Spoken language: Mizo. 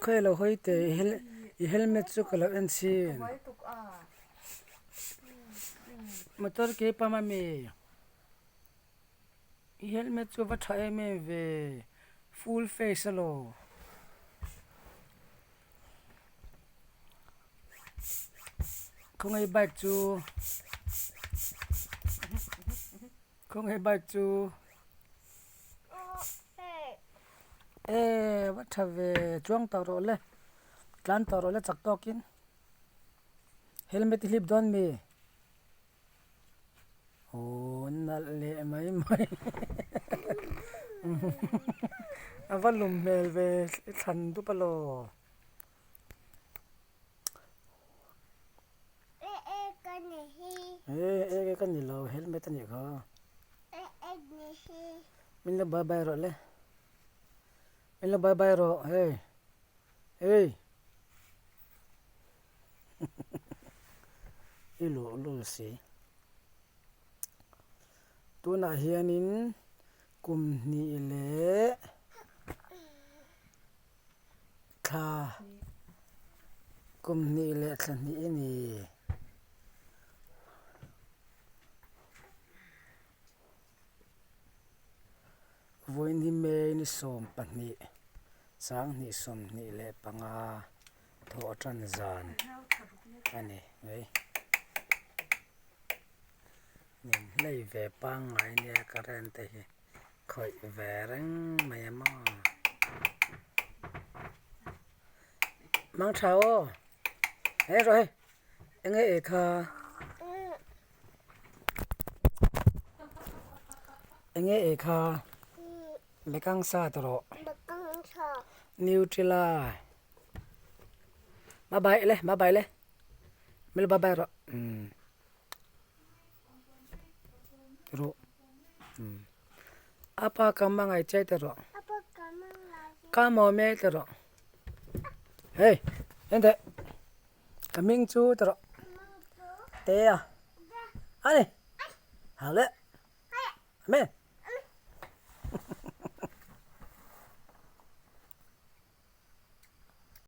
Khawi lo hawi teh i helmet chu ka lo en chin. Motor ke pam a mi? I helmet chu va tha em em ve, full face alaw. Khawngaih bike chu khawngaih bike chu e va tha ve chuang tawh rawh le tlan tawh rawh le chak tawkin helmet i hlip dawn mi. Aw nalh leh mai mai a va lum hmel ve i thlan dup alaw. E e ka ni lo helmet a nih kha. Min lo bye bye rawh le min lo bye bye rawh hei hei. I luh lul si. Tunah hianin kum hnih leh thla kum hnih leh thla hnih a ni. Vawiin hi May ni 12, 2025. Thawh atan zan a ni mai. Min hlei ve pangngai nia current te hi khawih ve reng mai a maw. Mang tha aw hei rawh hei eng nge ei kha eng nge ei kha. Bekang sa ta rawh. Nutella. Bye bye le, bye bye le. Mil bye bye rawh. Um. Rawh. Um. Apa ka mangai che ta rawh. Ka mo me ta rawh. Hey, ente. Ka ming chu ta rawh. Te a. Ani. Hale. Amen.